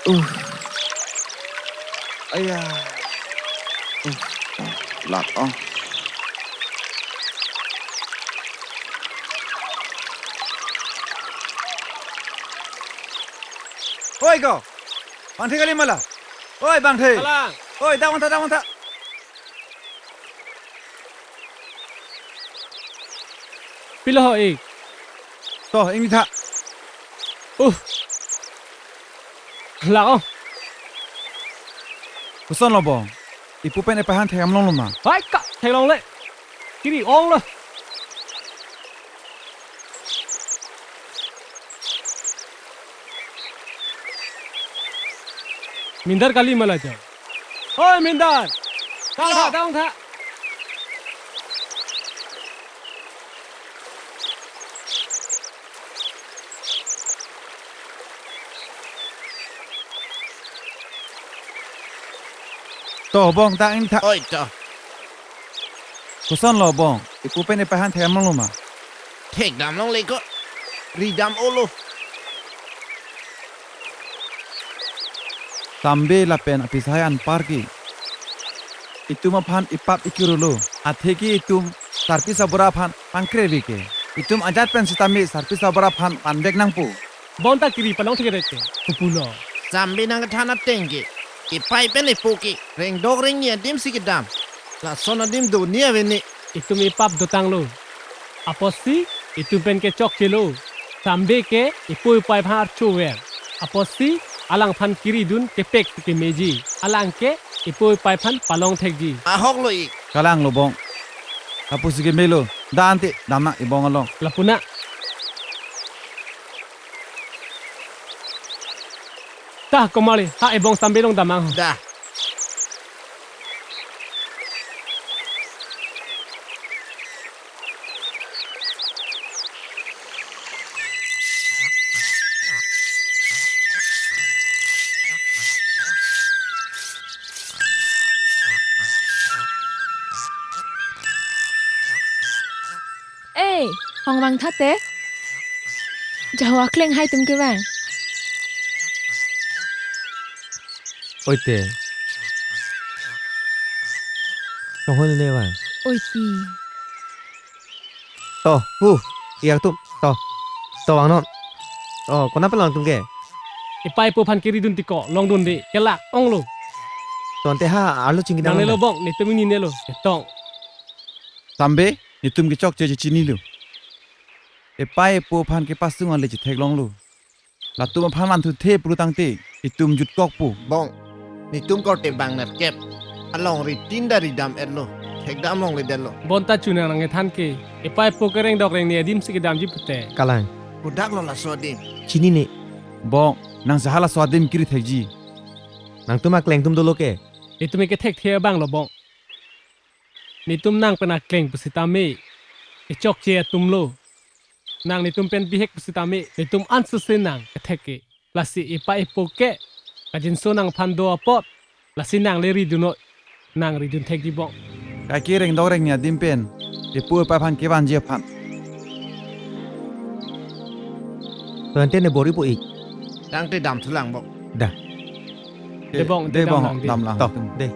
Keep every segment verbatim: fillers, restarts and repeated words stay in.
Uh. Aya. Uh. Lak ong. Oi ko. Bangthe kali ma la. Oi Bangthe. Kalang. Oi, dak vangtha, dak vangtha. Pilo ho ik. To, ingni tha. Uh. Lak ong. Koson lo bong. Ipu pen ipei aphan thekdam longlo ma? Hai ka, theklongle. Kiri onglo. Mindar kali ma la jo. Oi, Mindar. Tang tha, tang tha. To bong, ta ingni tha. Oi to. Koson lo bong, ipu pen ipei aphan thekdam longlo ma? Thekdam longle ko. Ridam olo. Sambe lapen apisai anpar ke itum aphan ipap ikirolo. Athe ke itum sarpi sabura aphan pangkre ave ke. Itum ajat pen sitame sarpi sabura aphan panvek nangpo. Bonta kiri palong thek rete. Kupulo. Sambe nangkethan ateng ke, ipei pen ipo ke rengdok rengni adim si kedam. Lason adim do ni ave ni. Itum ipap dotanglo. Apotsi itum pen kechokchelo. Sambe ke ipo ipei aphan archo ver. Apotsi alangphan kiridun kepek si kemeji. Alang ke ipo ipei aphan palong thekji. Ahok lo ik. Kalang lo bong. Lapusi kemelo. Da ante, dam nang ibong along. Lapu na. Ta, komarli, ha ibong Sambe along dam nang. Da. Ei, hong vangtha te. Jaho akleng hai atum kevang. Oi te. Tohon ne vang. Oi ti. To, hu, iyak tum, to, to vangnon. To, konat pen long tum ke? Ipei ipo aphan kiridun tiko, longdunde, kelak onglo. To ante ha, arlo chingki dam nangnelo nang. Bong, netum ingninelo, etong. Sambe, netum kechokche chinilo. Ipei ipo aphan kepasung ale chetheklonglo. Latum aphan vanthu the pulo tangte, itum jutkokpo. Bong, netum korte bang nerkep. Alongri tin da ridam etlo. Thekdam longledetlo. Bonta chunang nangkethan ke, ipei ipo ke rengdok rengni adim si kedamji pute. Kalang. Kodak lo laso adim? Chinine. Bong, nang saha laso adim kiri thekji? Nangtum akleng atum dolo ke? Itum ke thekthe abang lo bong. Netum nang pen akleng pusitame, kechokche atum lo. Nang netum pen bihek pusitame, netum ansose nang kethek ke. Lasi ipei ipo ke, kajinso nangphan do apot, lasi nang le ridun noi, nang ridun thekji bong. Kaike rengdok rengni adim pen, ipo ipei aphan kevanji aphan. To ante ne bor-ipo ik. Tangte damthulang bong. Da. De bong, de de bong, dam lang de. Dam lang. To, de.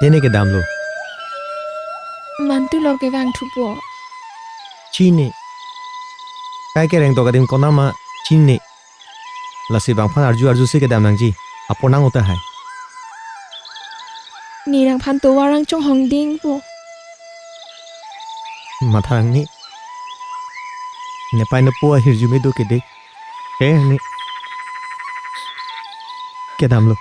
Dene kedamlo. Mantu lor kevang thupo. Chine. Kaike rengdok adim konat ma chine. Lasi bangphan arju arjuse kedam nangji. Apor nang-o tahai. Ne nangphan tovar rang chonghong dingpo. Matha nang ni. Nepei nepo ahirjume do kede. Ke ni. Kedamlo.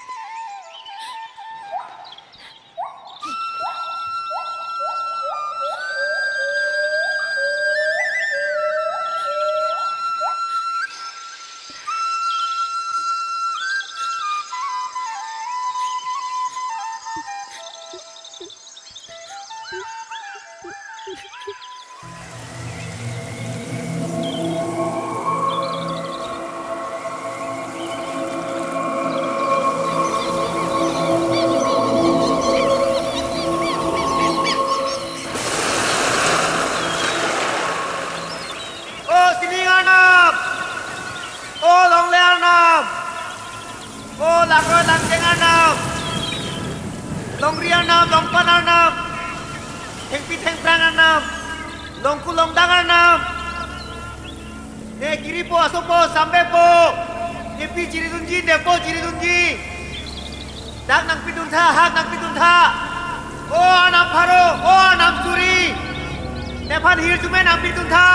Thengphrang arnam, longku longdang arnam, ne kiripo asopo sambepo, ne pi chiridunji, nepo chiridunji. Dak nangpiduntha, hak nangpiduntha. O arnam pharo, o arnam suri, nephan hirjume nangpiduntha.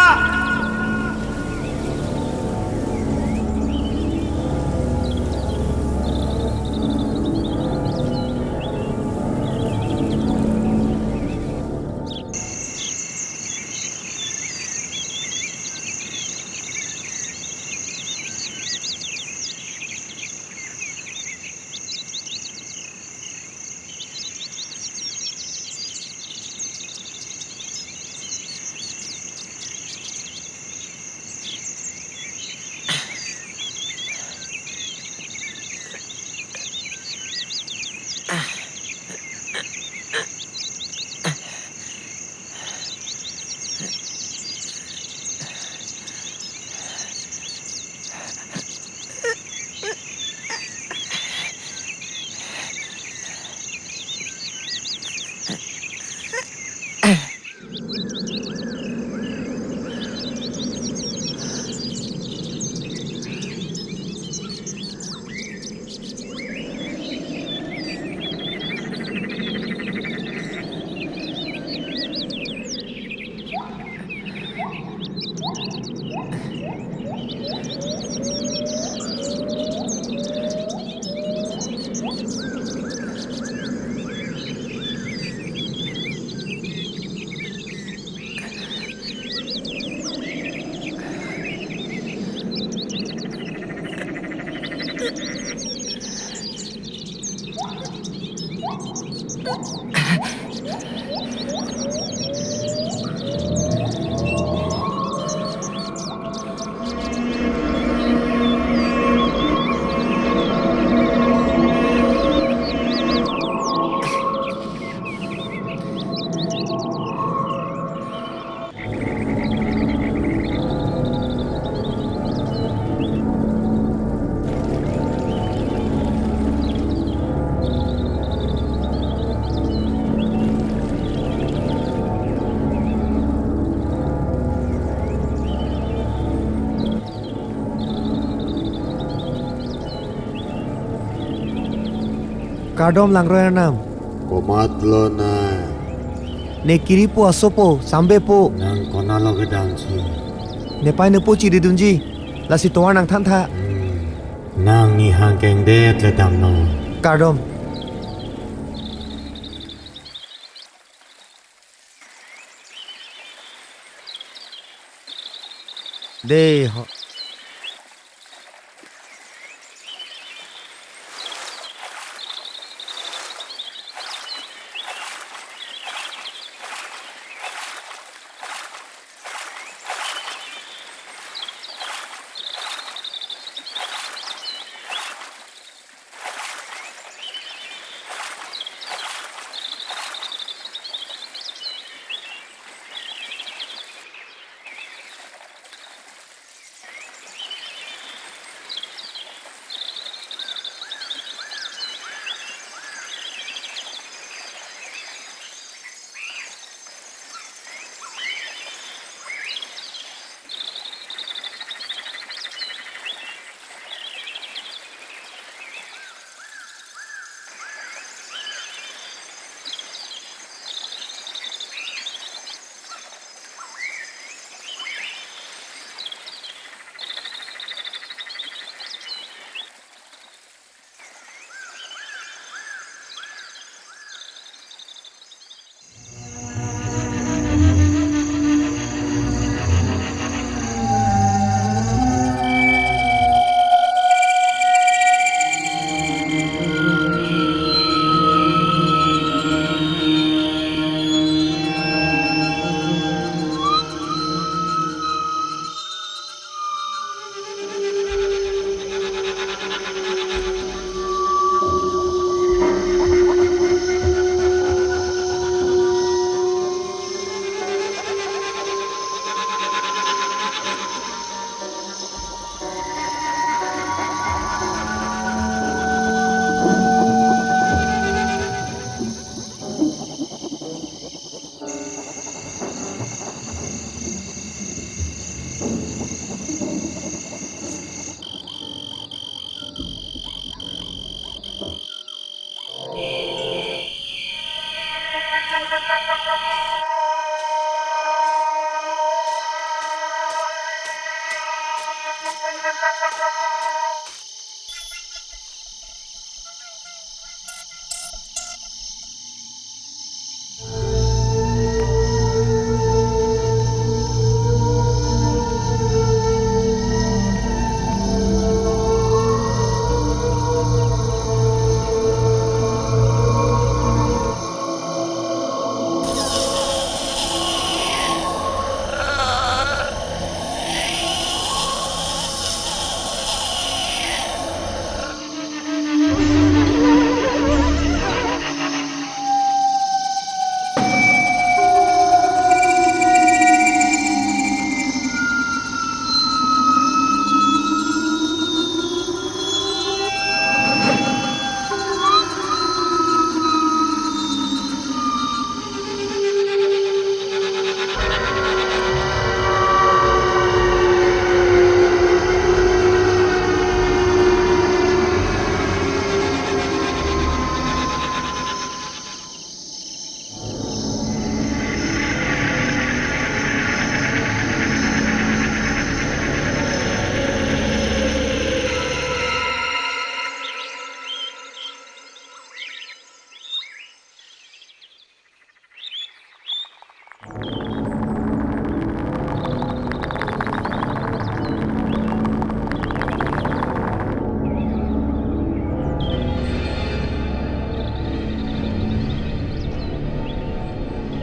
Kardom langroi arnam. Komatlo nang? Ne kiripo asopo sambepo. Nang konatlo kedamsi? Nepei nepo chiridunji. Lasi tovar nangthantha. Hmm. Nang nihang kengdet le damnon. Kardom. Dei ho.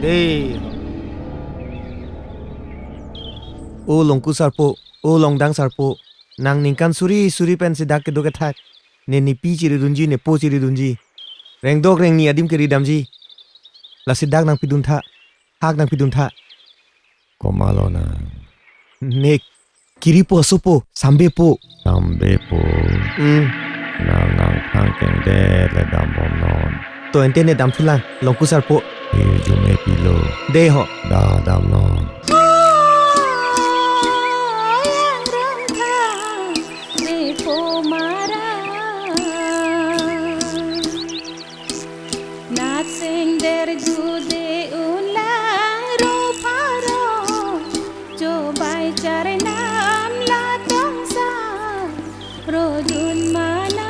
Dei. O Longku Sarpo, o Longdang Sarpo, nang ningkan suri suri pensi dak kedo kethak. Ne nepi chiridunji, nepo chiridunji. Rengdok rengni adim keridamji. Lasi dak nangpiduntha, hak nangpiduntha. Komatlo nang? Ne kiripo asopo, Sambepo. Sambepo. Hmm. Nang nangphan kengdet le dambomnon. To ante ne damthulang, Longku Sarpo. Hirjume pilo. Dei ho. Da damnon. Natseng dergude unlang ro pharo, chobai charnam latongsa rodun mana.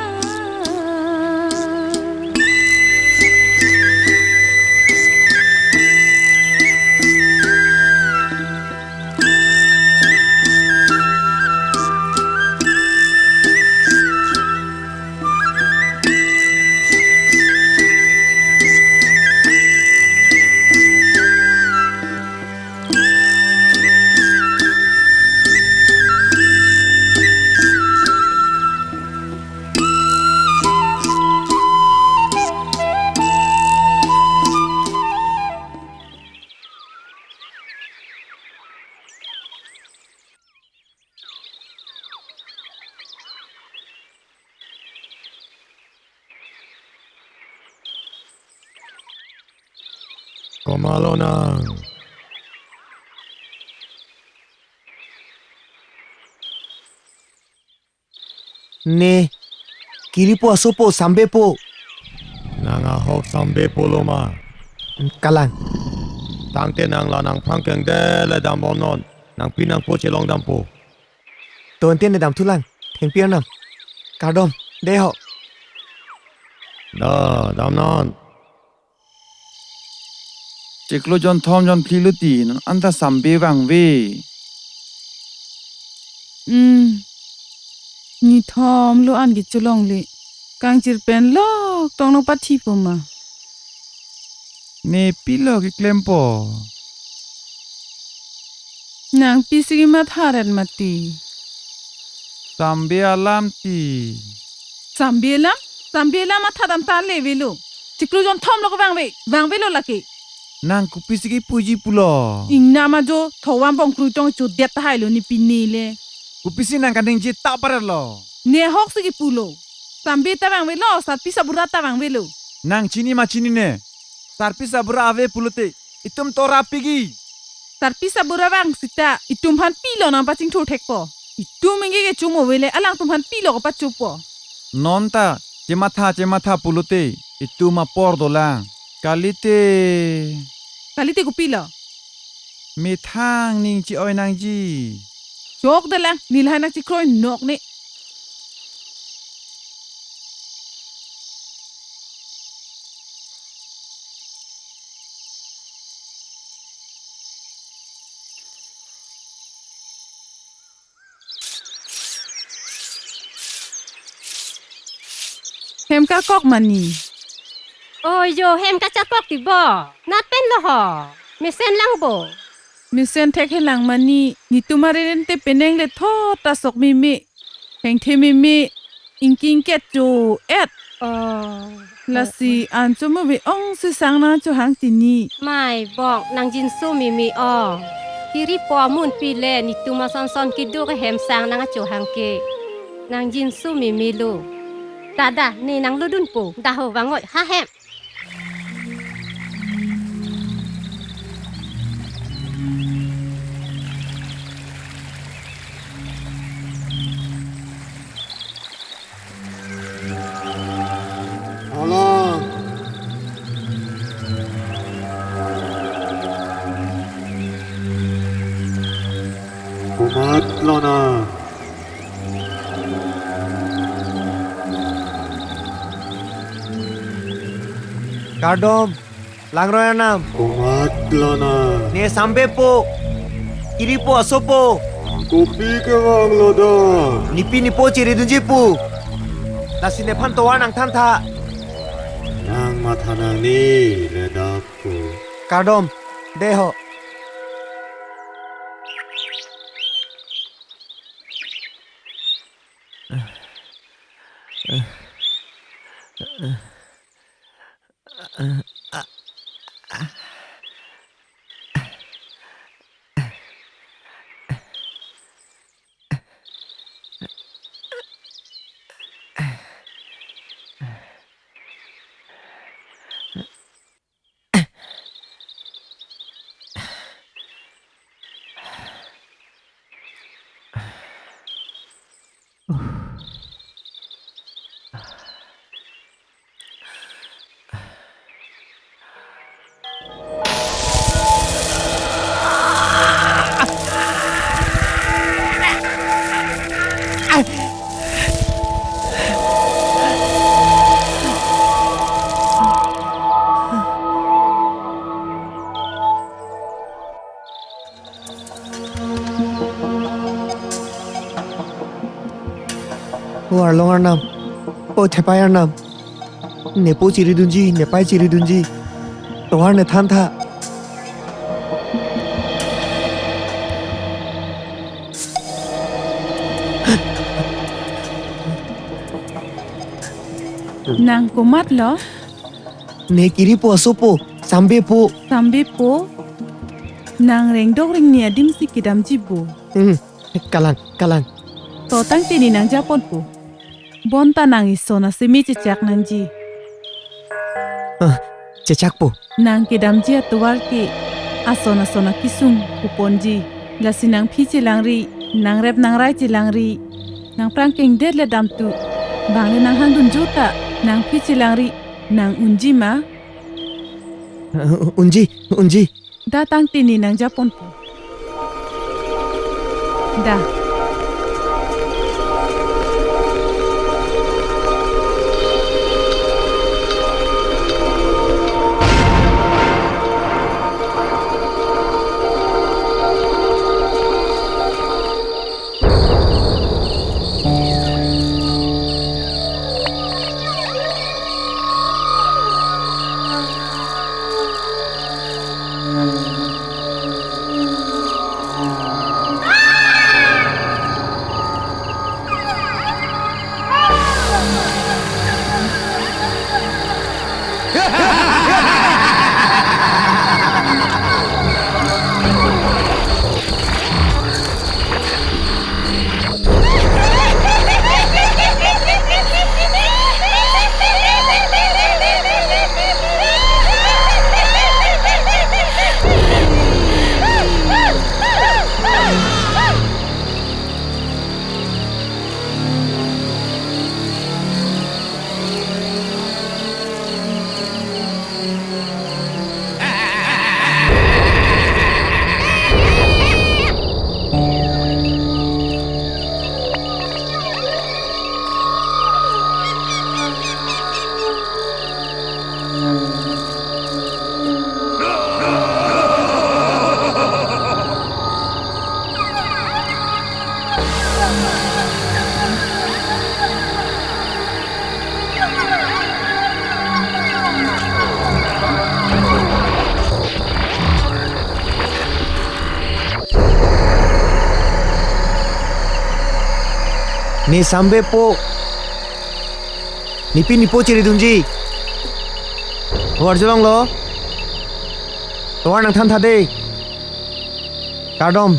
Komatlo nang? Ne kiripo asopo, Sambepo. Nang ahok Sambepo lo ma? Kalang. Tangte nang la nangphan kengdet le dambomnon. Nangpi nangpo chelong dampo. To ante ne damthulang. Thengpi arnam. Kardom. Dei ho. Da, damnon. Chiklo jonthom jonphli lo ti, non anta Sambe vangve. Hmm. Nithom lo an kecholongle. Kangchir pen lok tong nangpathipo ma? Ne pilo keklempo? Nang pisi kematha ret mati. Sambe alam ti. Sambe alam? Sambe alam matha dam ta le avelo. Chiklo jonthom lo kevangve, vangvelo lake. Nang kopisi kepuji pulo? Ingna ma jo, thovam bongkrui tong chodet tahai lo ne pine le. Kopisi nang kaningje ta paret lo? Ne ahok si kepulo. Sambe ta vangvelo, sarpi sabura ta vangvelo. Nang chini ma chinine? Sarpi sabura ave pulote itum tora piji. Sarpi sabura vang seta itum aphan pilo nangpachingthur thekpo? Itum ingke kecho mo avele alangtum aphan pilo kapachopo? Non ta chematha chematha pulote itum apor dolang. Kalite. Kalite kopilo? Methang ning chi-oi nangji. Chokdelang, neli lahai nangchekroinok ne. Hem kakok mani. Ojo, hem kachakok ti bo. Nat pen lo ho. Mesen lang bo. Mesen thekhelang mani, netum arerente penang le thot ta sok meme. Hengthe meme, ingking kecho et. Oh. Lasi ancho mo ve ong si sang nangchohang tini. Mai bong, nangjinso meme o. Kiripo amunpi le netum asonson kedo ke hem sang nangchohang ke. Nangjinso meme lo. Dada, ne nanglodunpo, daho vang-oi, ha hem. Hala. Komatlo nang? Kardom. Langroi arnam. Komatlo nang? Ne sambe po. Kiri po, aso po. Kopi kevanglo da? Nepi nepo chiridunji po. Lasi nephan tovar nangthantha. Nang matha nangne, ledap po. Kardom, dei ho. O arlong arnam, o thepai arnam, nepo chiridunji, nepai chiridunji, tovar nethantha. Nang komatlo? Ne kiri po, aso po, sambe po. Sambe po? Nang rengdok rengni adim si kedamji bo. Hmm, kalang, kalang. To tangte ne nangjaponpo. Bonta nang ison aseme chechak nangji. Ah, chechakpo. Nang kedamji atovar ke ason ason akesung puponji. Lasi nangphi chelangri, nangrep nangrai chelangri, nangprang kengdet le damtu. Bang le nanghangdun jota, nangphi chelangri, nang unji ma? Uh, unji, unji. Da tangte ne nangjaponpo. Da. Ne sambe po. Nepi nepo chiridunji. Tovar chelonglo. Tovar nangthantha dei. Kardom.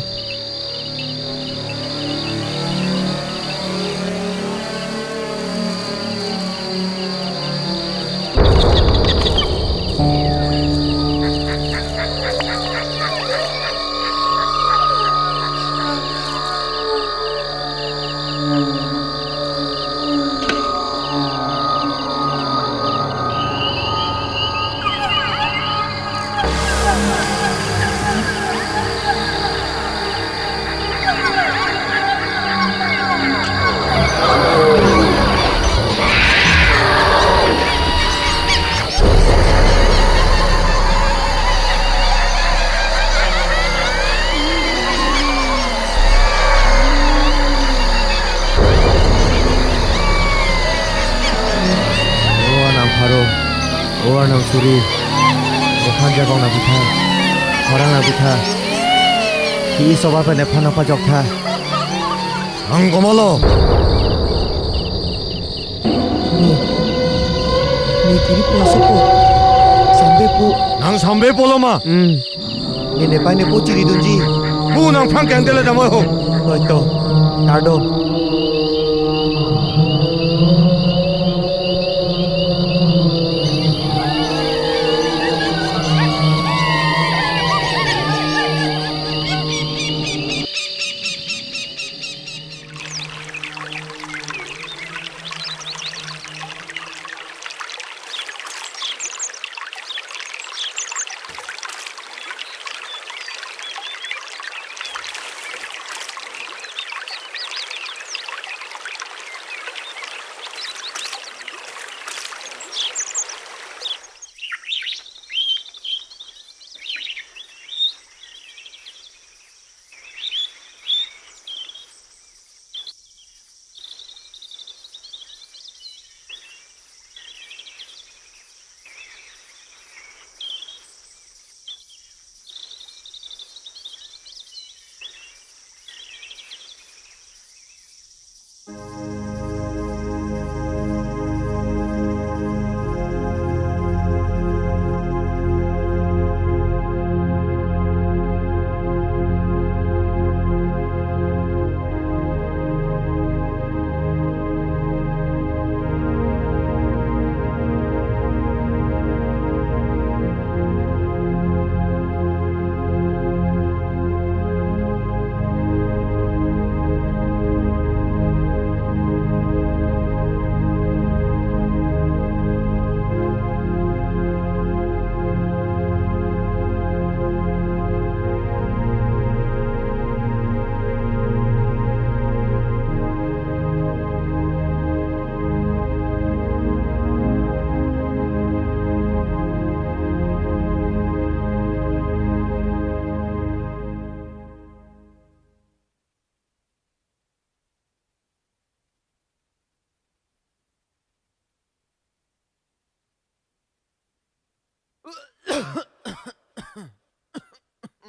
Nang suri, ephan jakong nang pitha, orang nang pitha. Ki soba pen ephan nang pajok tha. Nang komatlo? Ne, ne kiri po, sopo? Sambe po. Nang sambe polo ma? Hmm. Ne nepei nepo chiridunji. Bu nang phrang kangdele damoi ho. Oi to. Kardom.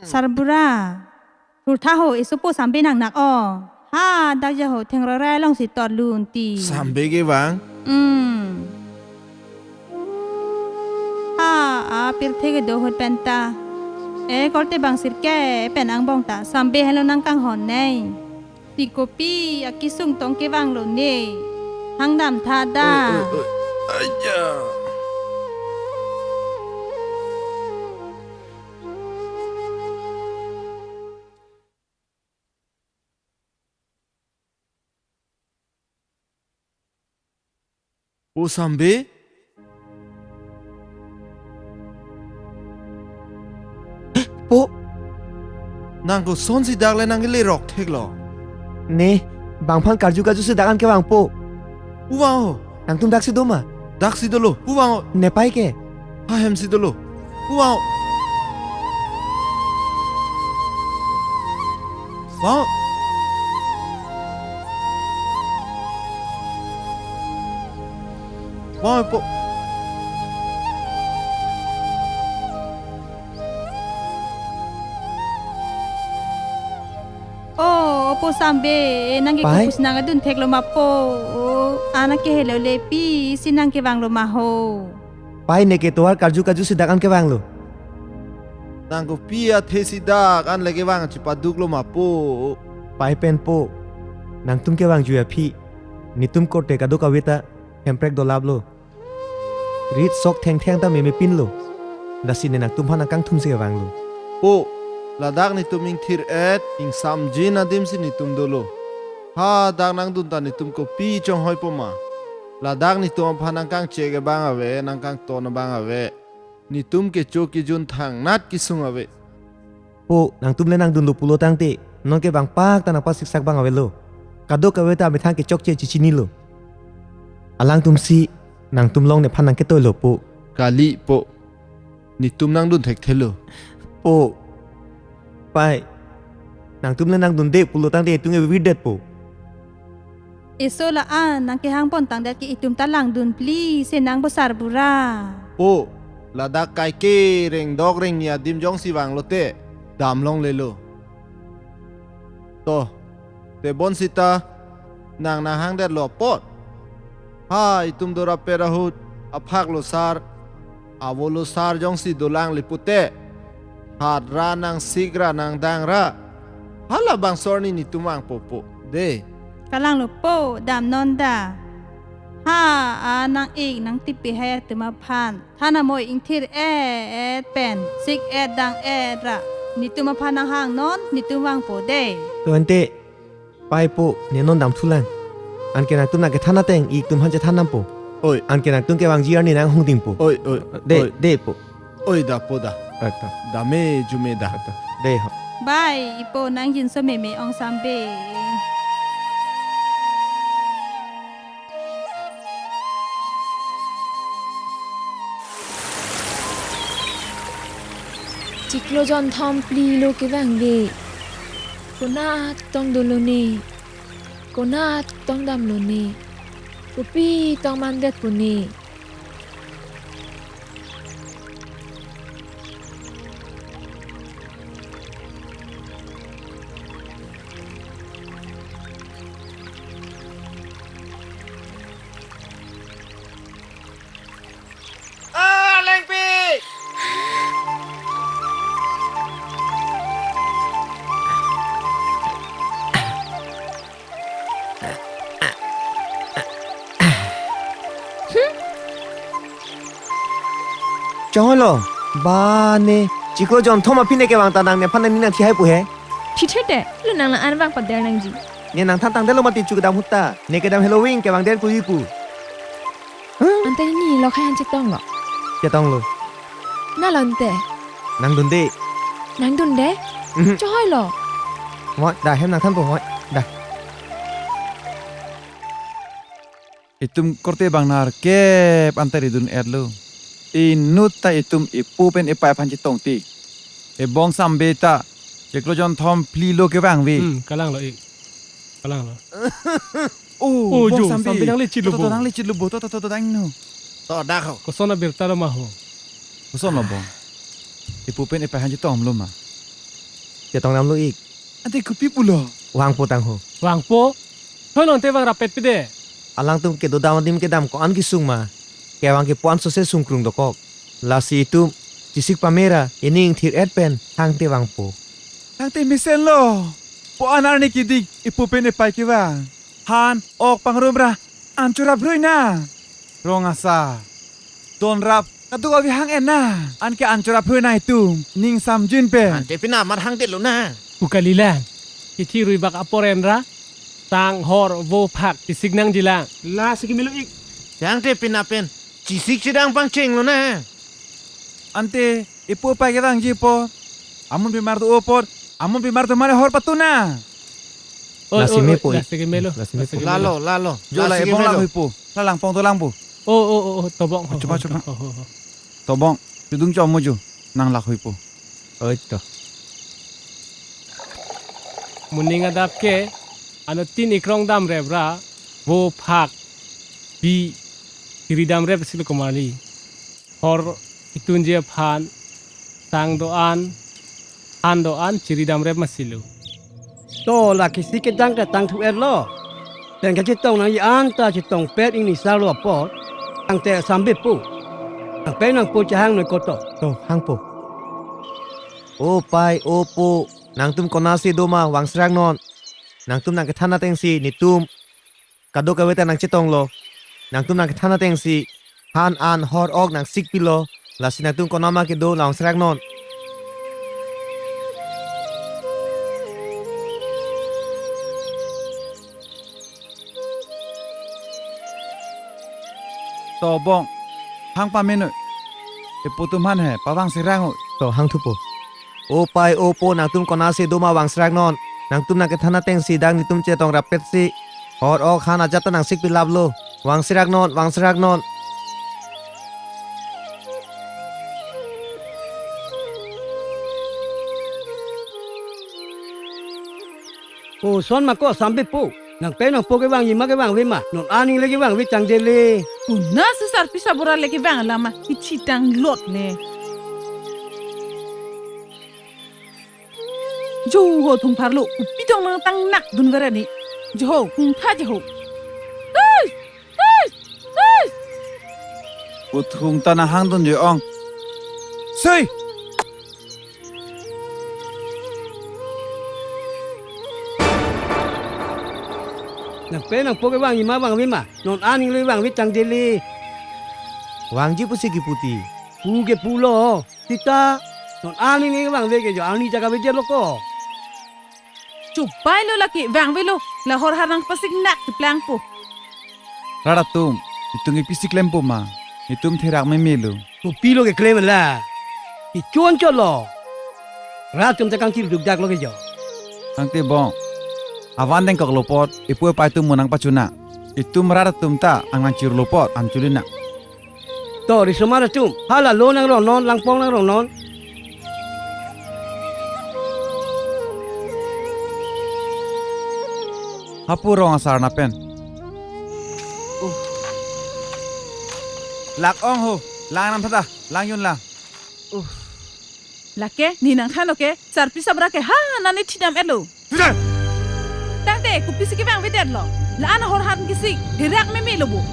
Sarbura, thurtha ho, esopo Sambe nangnak o. Ha, dak ja ho, thengroi rai alongsi totlo unti. Sambe kevang? Hmm. Ha, apirthe kedo ahut penta. E, korte bang sirkep pen angbong ta Sambe henlo nangkanghon nei. Ti kopi akesung tong kevanglo ne. Hangdam tha da. Oi, oi, oi. Aya. Po Sambe? Po. Nang kosonsi dak le nangkele rok theklo? Ne, bang aphan karju karjusi dak an kevang po. Pu vang ho. Nangtum daksi do ma? Daksi dolo. Pu vang ho. Nepei ke? Ha hemsi dolo. Pu vang ho. Vang ho. Vang ho po. O, po Sambe, nang ke Pai? Kopusi nangdun theklo ma po. O, ana kehelo le pisi nang kevanglo ma ho. Pai, ne ke tovar karju karjusi dak an kevanglo? Nang kopi athesi dak an le kevang chipaduklo ma po. Pai pen po, nangtum kevangji aphi netum korte kadokave ta hemprek dolaplo. Rit sok thengtheng ta memepinlo. Lasi ne nangtum aphan nangkangthumsi kevanglo. Po, ladak netum ingthir-et, ingsamjin adimsi netum dolo. Ha, dak nangdun ta netum kopi chonghoi po ma? Ladak netum aphan nangkangchek abang ave, nangkangton abang ave. Netum kecho kejun thangnat kesung ave. Po, nangtum le nangdunlo pulo tangte, non ke bang pak ta nangpasiksak abang avelo. Kadokave ta amethang kechokche chechinilo. Alangtumsi nangtum along nephan nangketoilo po. Kali po. Netum nangdun thekthelo. Po. Pai. Nangtum le nangdunde pulo tangte itum ke vividet po. Eso la-an nangkehang pon tangdet ke itum ta langdun pli, se nang bo Sarbura. Po, Ladak kaike rengdok rengni adim jongsi vanglote damlonglelo. To, tebonsita nang nanghangdetlo apot. Ha, itum dorapet ahut aphaklo sar, avolo sar jongsi dolangle pute, hat ra nang sik ra nang dang ra, halabangso arni netum vangpo po. De. Kalanglo po, damnon da. Ha, a nang-ik nangtipi hai atum aphan. Thanam oi, ingthir-et pen sik-et dang-et ra netum aphan nanghangnon, netum vangpo de. To ante, pai po, ne non damthulang. Anke nangtum nangkethan ateng ik atum aphan chethan dampo. Oi. Anke nangtum kevangji arni nanghongdingpo. Oi, oi, De, oi. De po. Oi, da po da. Ata. Dame jume da. Ata. De ho. Bai, ipo nangjinso meme ong Sambe. Chiklo jonthom phli lo kevangve. Konat tong dolo ne. Konat tong damlo ne. Kopi tong mandetpo ne. Ah, Lengpi! Chonglo, ba ne, chiklo jonthom aphi ne kevang ta nang nephan nangning nangthi hai pu he. Thithe te, lo nang lang-an vangpader nangji. Ne nangthan tangdetlo mati chu kedam ahut ta, ne kedam Halloween kevangder pu ipu. Ante ne ni lo khai han chetonglo. Chetonglo. Na lo ante. Nangdunde. Nangdunde? Mhm. Chohoilo. Moi, da hem nangthanpo moi, da. Itum korte bang nerkep ante ridun-etlo. Inut ta itum ipu pen ipai aphan chetong ti. Ebong Sambe ta chiklo jonthom phli lo kevangve. Hmm, kalanglo ik. Kalanglo. Oh, Oh, bong jo, Sambe. Sambe nanglechitlo To, to, to, bo. Nanglechitlo bo. To, to, to, to, to, dang no. To, dak ho. Koson abirta lo ma ho. Koson lo bong. Ipu pen ipai aphan chetonglo ma. Chetong damlo ik. Ante kopi pulo. Vangpo tang ho. Vangpo? Hoi lo ante vang rapet pide. Alangtum kedodam adim kedam ko-an kesung ma. Kevang kepu-an sose sungkrung dokok. Lasi itum chesik pame ra, ining thir-et pen, thangte vangpo. Thangte mesenlo. Po-an arni kedik, ipu pen ipai kevang. Han, ok pangrum ra, an chorap rui na. Rong asar. Don rap, kaduk avi hang-en na. Anke an chorap rui na itum, ning samjin pen. Ante pina mar hangdetlo na. Pu kalilang. Kithi rui bak apor en ra. Tang hor vo phak chesik nangjilang. Lasi kemelo ik. Thangte pina pen. Chesik chedang pangchenglo na. Ante ipu ipai kevangji apot. Amun pimar do apot. Amun pimar do mane hor patu na. Oi, Lasi oi, me oi, po ik. Lasi kemelo. Lasi me Lasi po. kemelo. Lalo, lalo. Jo la Lasi ebong kemelo. Lang hui po. La langpong dolang po. Oh, oh, oh, oh, tobong. Chuma, chuma. Oh, oh, oh. Tobong. Chudung chomo jo. Nang lak hui po. Oi to. Moning adap ke, ano tin ikrong damrep ra, vo phak, bi, chiri damrep silo komarli. Hor itunji aphan, tang do-an, han do-an, chiri damrep masilo. To la kisi kedang ke tangthu-etlo. Pen kachetong nangji anta chetongpet ingni sarlo apot. Tangte Sambe po. Nangpei nangpo chehang noi koto. To, hangpo. O pai, o po, nangtum konatsi doma vangserak non. Nangtum nangkethan atengsi netum kadokave ta nangchetonglo. Nangtum nangkethan atengsi han an hor ok nangsik pilo. Lasi nangtum konatma kedo la vangserak non. Tobong. Hang pamenoi. Ipu atum aphan he, pavangserak noi. To hangthupo. O pai, o po, nangtum konatsi doma vangserak non. Nangtum nangkethan atengsi dak netum chetong rapetsi hor ok han ajat ta nangsik pilaplo. Vangserak non, vangserak non. Koson ma ko Sambe po. Nangpen nangpo kevangji ma kevangve ma? Non aning le kevangve tangdet le. Konat si sarpi sabura le kevang alam ma, ichi tang lot le. Jo ho thungpharlo, kopi tong nangtang nak dunver ni. Jo ho, thungtha jo ho. Hey! Hey! Hey! Puthung ta nahang dun jo ong. Sei! Nangpen nangpo kevangji ma vangve ma? Non aning le vangve tangdet le. Vangji pusi kipu ti. Pu ke pulo. Sita, non aning le vangve ke jo, aning ta kavedetlo ko. Chupai lo lake, vangvelo, la horhar nangpasik nak keplangpo. Rat atum, itum ke pisi klempo ma, itum therak memelo. Kopilo keklem la, ichon cholo. Rat atum ta kangchir dukdaklo ke jo. Tangte bong, avan dengkoklo apot, ipu ipai atum mo nangpachuna. Itum rat atum ta ang nangchirlo apot, ang chulina. To, risomar atum, hala lo nangrong non, langpong nangrong non. Hapu rong asar na pen. Uh. Lak ong ho, lang nam thada, lang yun lang. Uh. Lake, ne nangthanlo ke, sarpi sabra ke, ha, nani thidam-etlo. Sudah. Tangte, kopisi kevangvedetlo. La-an ahorhar kesik, therak memelo bo.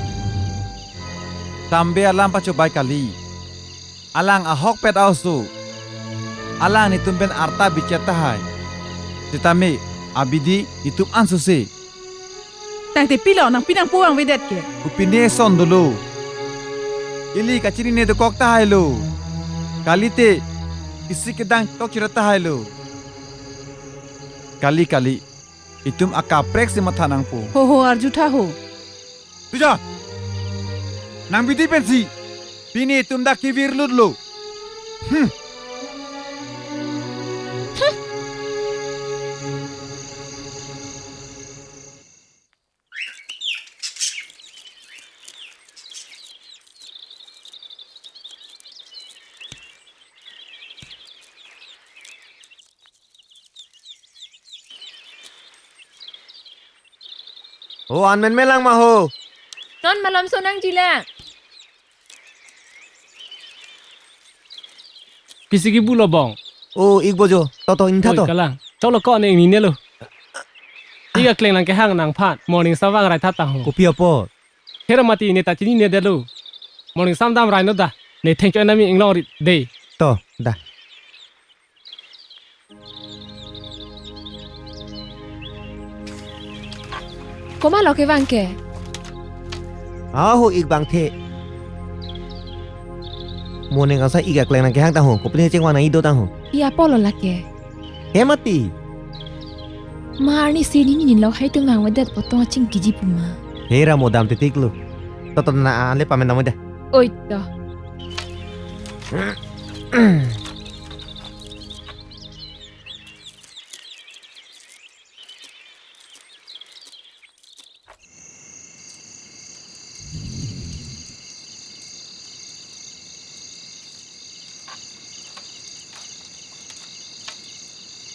Sambe alam pachobai kali. Alang ahokpet a-oso. Alang netum pen arta bichet tahai. Sitame, abidi netum ansose. Tangte pilo nangpi nangpo vangvedet ke? Kopine son dolo. Ili kachinine dokok tahailo. Kalite, isi kedang tok chira tahailo. Kali, kali. Itum akaprek si matha nangpo. Ho, ho, arjutha ho. Tuja! Nang bidi pensi. Pini itum dak kevirlutlo. Hmm. O, an menmelang ma ho. Non malom so nangjilang. Pisi kibulo bong. O, ik bojo. Toto, ingtha to. Oi, kalang. Choklo ko ne ingninelo. Ik akleng nangkehang nangphan. Morning sam vang rai tha ta ho. Kopi apot? Hera mati ne ta chininedetlo. Morning sam dam rai no da. Ne thengcho nami inglong ri de. To, da. Komatlo kevang ke? Aho, ik bangthe. Mo neng asa ik akleng nangkehang ta ho, kopine chengvang nangji do ta ho. Iya apotlo lake. He mati. Ma arnisi nini lo hai tum vangvedet pu tong chingkiji pu ma. Hera mo dam titiklo. Toto na ale pamen dam da. Oi to.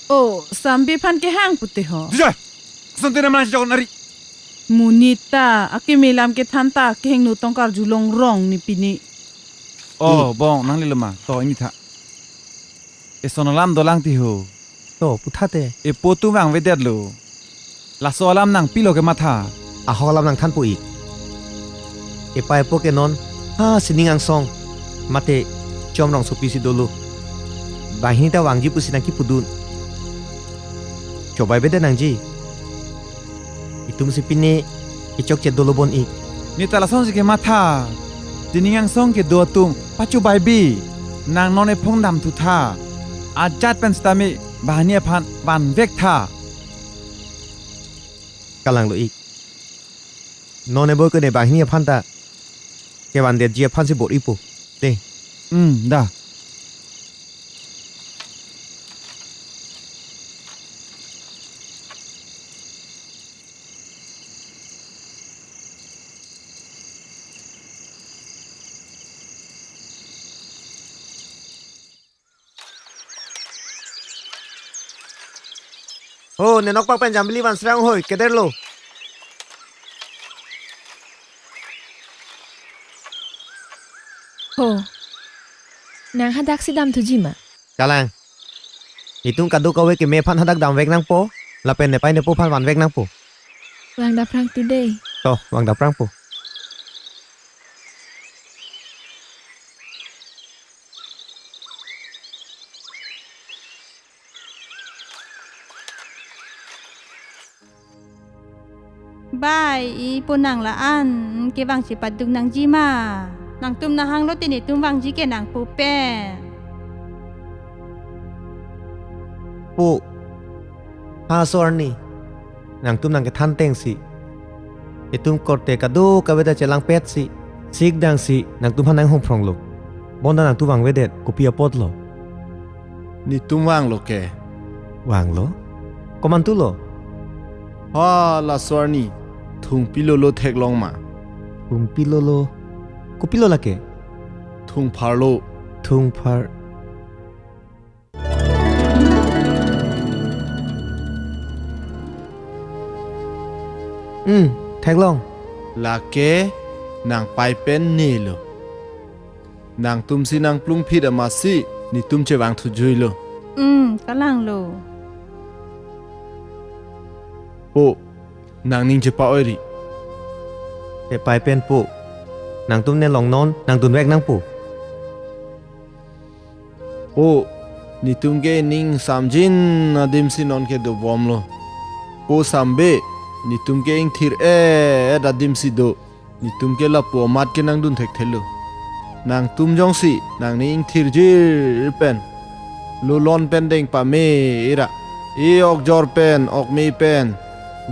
O, Sambe aphan kehang pute ho. Jijai! Asonte nam nangchokon ari. Monit ta, akeme lam kethan ta, kehingno tongkar julong rong ne pini. O, bong, nanglelo ma, to ingni tha. Eson alam dolang ti ho. To, puthate. Epo atum vangvedetlo. Laso alam nangpilo kematha. Ahok alam nangthanpo ik. Epa epo ke non, ha, sining angsong. Mate, chom rongsopi si dolo. Banghini ta vangji pusi nangkipudun. Chobaivedet nangji. Itum si pine kechokche dolo bon ik. Ne ta lasonsi kematha. Sining angsong kedo atum pachobaive. Nang non ephong damthu tha. Ajat pen sitame banghini aphan vanvek tha. Kalanglo ik. Non ebo ke ne banghini aphan ta kevandetji aphansi bor-ipo. Te. Hmm, da. Ho, ne nokpak pen jambili van srang hoi, kederlo. Ho. Nang hadaksi damthuji ma? Kalang. Itum kadokave keme aphan hadak damvek nangpo, lapen nepei nepo aphan vanvek nangpo. Vang daprang tu dei. To, vang daprangpo. Bai, ipo nang la-an kevang chepaduk nangji ma? Nangtum nang hanglo te netum vangji ke nangpo pen. Po, ha so arni, nangtum nangkethan tengsi, itum korte kadokave ta chelangpetsi, sikdangsi nangtum aphan nanghongphronglo. Bonta nangtum vangvedet, kopi apotlo? Netum vanglo ke. Vanglo? Komantulo? Ha, laso arni, thungpi lolo theklong ma? Thungpi lolo? Kopilo lake? Thungpharlo. Thungphar. Hmm, theklong. Lake nangpei pen nelo. Nangtumsi nangplungphit amatsi netum chevangthujuilo. Hmm, kalanglo. Po, nangning chepa-oiri. Nepei pen po. Nangtum ne longnon, nangdunvek nangpo. Po, netum ke ning samjin adimsi non ke dobomlo. Po sambe, netum ke ingthir-et adimsi do. Netum ke lapu amat ke nangdun thekthelo. Nangtum jongsi nangning ingthirjir pen, lolon pen deng pame ra, e-okjor pen, okme pen,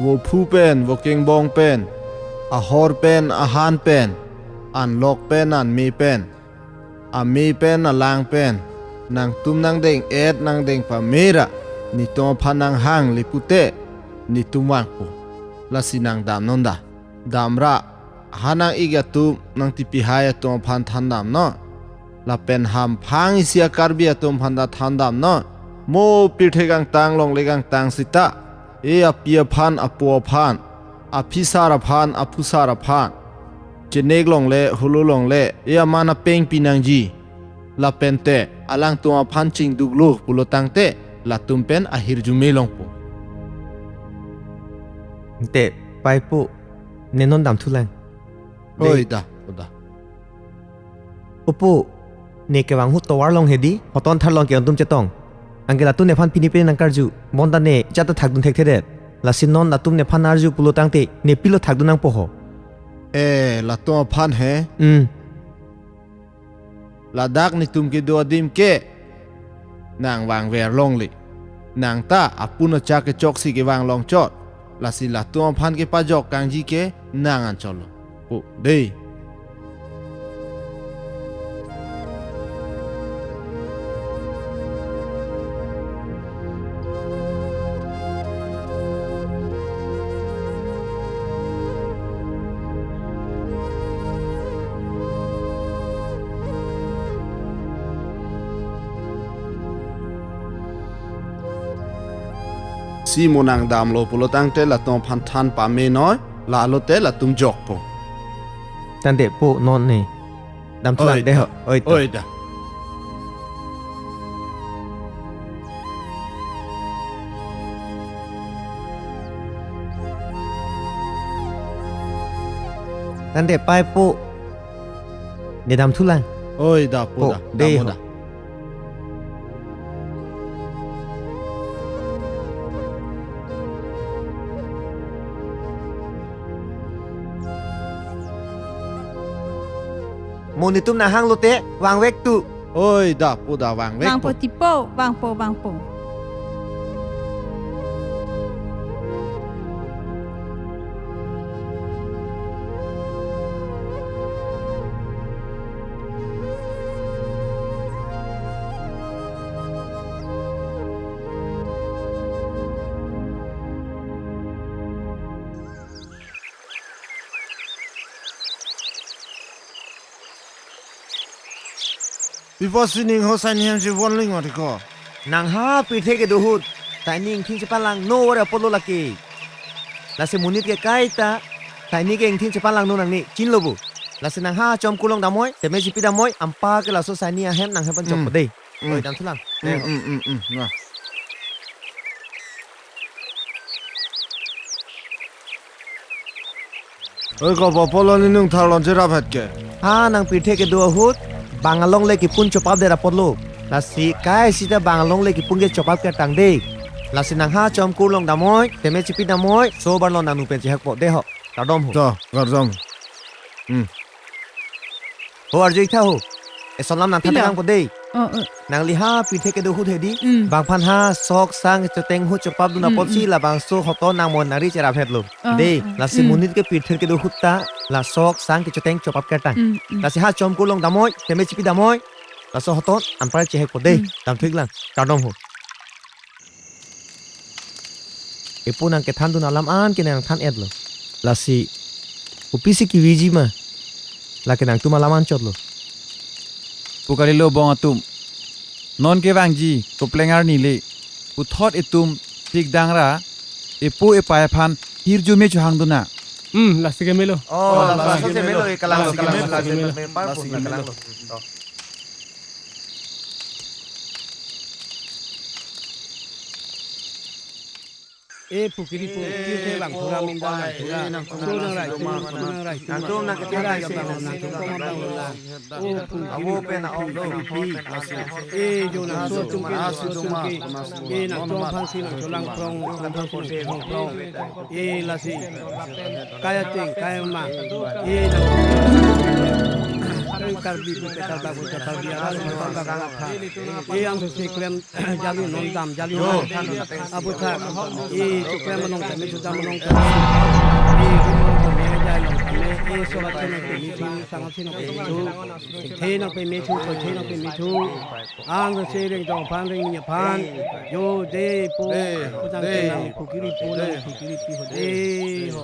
vophu pen, vokengbong pen, ahor pen, ahan pen, anlok pen, anme pen, ame pen, alang pen, nangtum nangdeng-et nangdeng pame ra, netum aphan nanghanglepu te, netum vangpo. Lasi nang damnon da. Damra, ha nang-ik atum, nangtipihai atum aphan thandamnon. Lapen hamphang isi a-Karbi atum aphan ta thandamnon. Mo pirthe kangtang longle kangtang sita, e api aphan, apo aphan, aphisar aphan, aphusar aphan, chenek longle, holo longle, e aman apeng pinangji. Lapen te alangtum aphan chingduklo pulo tangte, latum pen ahirjume longpo. Te, pei po, ne non damthulang. Dei. Oi da, o da. Opo, ne kevang ahut tovar long hedi, hoton tharlong ke-ongtum chetong. Anke latum nephan pini pini nangkarju, bonta ne jat ta thakdun thekthedet. Lasi non latum nephan arju pulo tangte, ne pilo thakdun nangpo ho? Eh, latum aphan he? Hmm. Ladak netum kedo adim ke nang vangver longle. Nang ta apun achak kechoksi kevang longchot. Lasi latum aphan kepajok kangji ke nang anchotlo. O, dei. Si mo nang damlo pulo tangte latum aphan than pamenoi, lalo te latum jokpo. Tangte po non ne. Damthulang. Oi dei da. Ho, oi to. Oi da. Tangte pei po. Ne damthulang. Oi da, po. Po da, dei dam ho. Da. Mo netum nanghanglo te, vangvek tu. Oi da, po da, vangvek po. Vangpo ti po, vangpo, vangpo. Pi apotsi ning ho sai nihem si von ling mati ko. Nang ha pirthe kedo ahut, tai ning thing si palangno ore apotlo lake. Lasi monit ke kaita, tai ning ke ingthin si palangno nangne, chinilo bo. Lasi nang ha chom kurlong damnoi, teme chipi damnoi, anparke laso saini ahem nang hem pen chok Hmm. po dei. Hmm. Oi, damthulang. Hmm, hmm, hmm, hmm. Nah. Oi, kopi apotlo ne nung tharlon cherap het ke? Ha, nang pirthe kedo ahut, bang along le kipun chopap det apotlo. Lasi kai sita bang along le kipun ke chopap kertang dei. Lasi nang ha chom kurlong damnoi, teme chipi damnoi, so barlon nang nu pen chehek po dei ho. Kardom ho. To, kardom. Hmm. Ho arju-ik tha ho. Eson alam nang Pila? Thanang po dei. Oh, oh. Nangli ha pirthe kedo ahut hedi. Hmm. Bang aphan ha sok sang choteng ahut chopap dun Hmm, apotsi hmm. Labangso hoton nang mon nangri cherap hetlo. Oh, dei, oh. Lasi Hmm. monit ke pirthe kedo ahut ta la sok sang kechoteng chopap kertang. Hmm, hmm. Lasi ha chom kurlong damnoi, teme chipi damnoi. Laso hoton anpar chehek po dei. Hmm. Damthu-iklang. Kardom ho. Epo nang kethan dun alam an ke nang than-etlo. Lasi kopisi keviji ma? Lake nangtum alam anchotlo. Pu kalilo bong atum. Non kevangji kopleng arni le. Puthot etum thik dangra epo epai aphan hirjume chohang dun na. Hmm, lasi ke melo. Oh, oh, lasi lasi ke melo, melo. Lasi ke melo, lasi ke melo. Lasi ke melo. Oh. E pukiri pu, pirthe bang thura minda bang thura. Eh, nang thura, so nang rai, nang thura, nang rai, nang thura, nang thura, nang thura, nang thura. O pukiri pu, pukiri pi. E jo nang so chungki, nang so chungki. E nang chong aphansi nang cholang prong, chong aphansi nang cholang prong. E lasi. Kaya ting, kaya ma. E nang. Karbi pu, Karbi pu, Karbi alam, Karbi alam. E ang so si klem jali non dam, jali non. Abu tha. E choklem along tame, chudam along tame. E rum along tame, jai along tame. E so la chena pe mi thu, sang si na pe mi thu. Thena pe mi thu, thena pe mi thu. Ang si reng jong aphan, reng ni aphan. Jo de po, de, putang de. Kenang pukiri po, de. Nang pukiri pi ho de ho.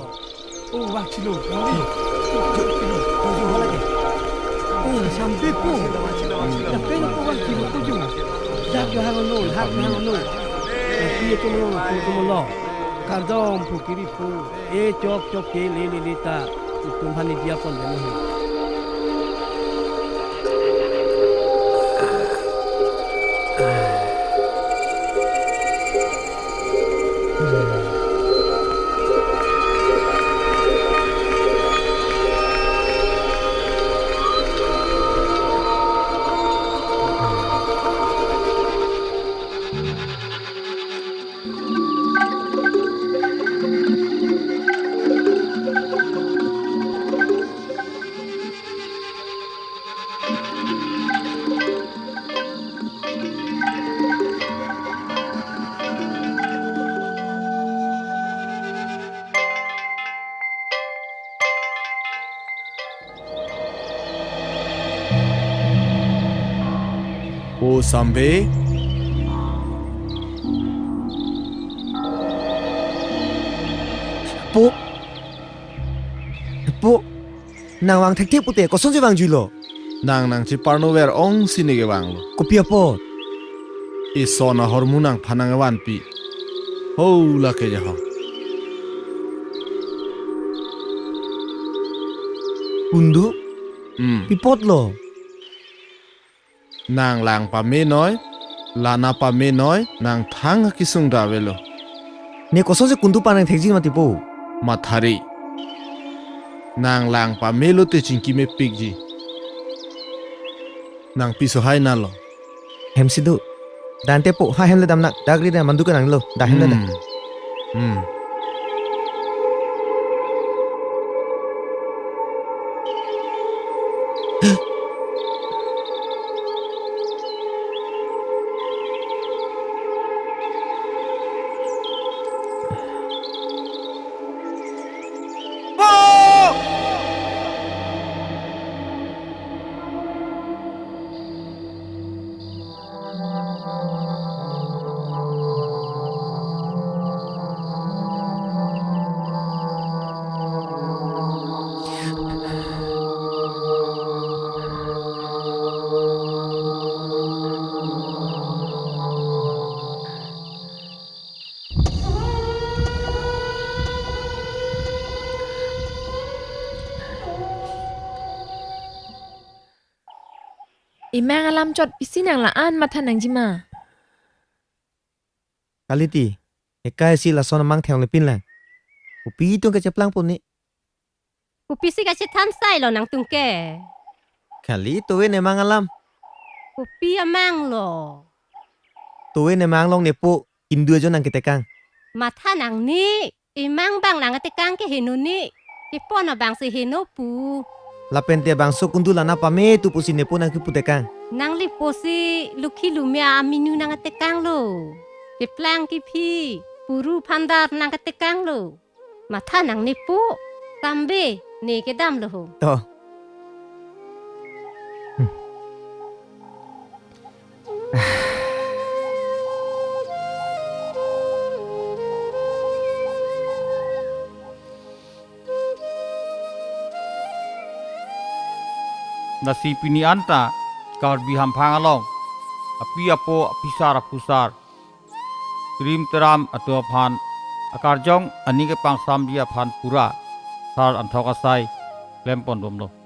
Oh, wah chilo. Wah chilo. Wah chilo. Wah chilo. Oh, sampai po. Dah kena po wah chilo po jo. Dak jo hang no, hak hang no. Pi tu mo, pi tu mo lo. Kardom pukiri po. E chok chok ke le le le ta. Itum hani dia pon demo he. O Sambe. Po. Po. Nang vang thekthe pute, kosonsi vangjuilo? Nang nangcheparno ver-ong si ne kevanglo. Kopi apot? Eson ahormu nangphan nangvanpi. Ho lake ja ho. Kundu? Hmm. Pi apotlo? Nang lang pamenoi, la nang pamenoi, nang thang akesung ta avelo. Ne kosonsi kundu aphan nang thekji mati po? Mathari. Nang lang pamelo te chingki mepikji. Nang piso hai nalo. Hem si do. Dante po, ha hem le damnang, dak ri dam mandu kenanglo, dak hem le dam. Hmm. Hmm. Emang alam chot pisi nang la-an matha nangjima. Kaliti, ekai si lason amang thenglepin lang. Kopi tung kacheplangpo ne? Kopisi kachethan sai lo nangtum ke? Kali towe nemang alam. Kopi amang lo? Towe nemang along nepo indu ajo nangketekang. Matha nangne, emang abang nangketekang ke heno ne. Kepon abang si heno pu. Lapen te bangso kundu lana pame tu pusi nepo nangkeputekang. Nanglipo si lukhi lumia aminu nangketekang lo. Keplang kephi, puru phandar nangketekang lo. Matha nangne pu, kambe ne kedam lo ho. To. Hmm. Lasi pini anta Karbi Hamphang along api apo, apisar aphusar, krim teram atum aphan akarjong aning kepangsamji aphan pura sar anthok asai klempon bomlo.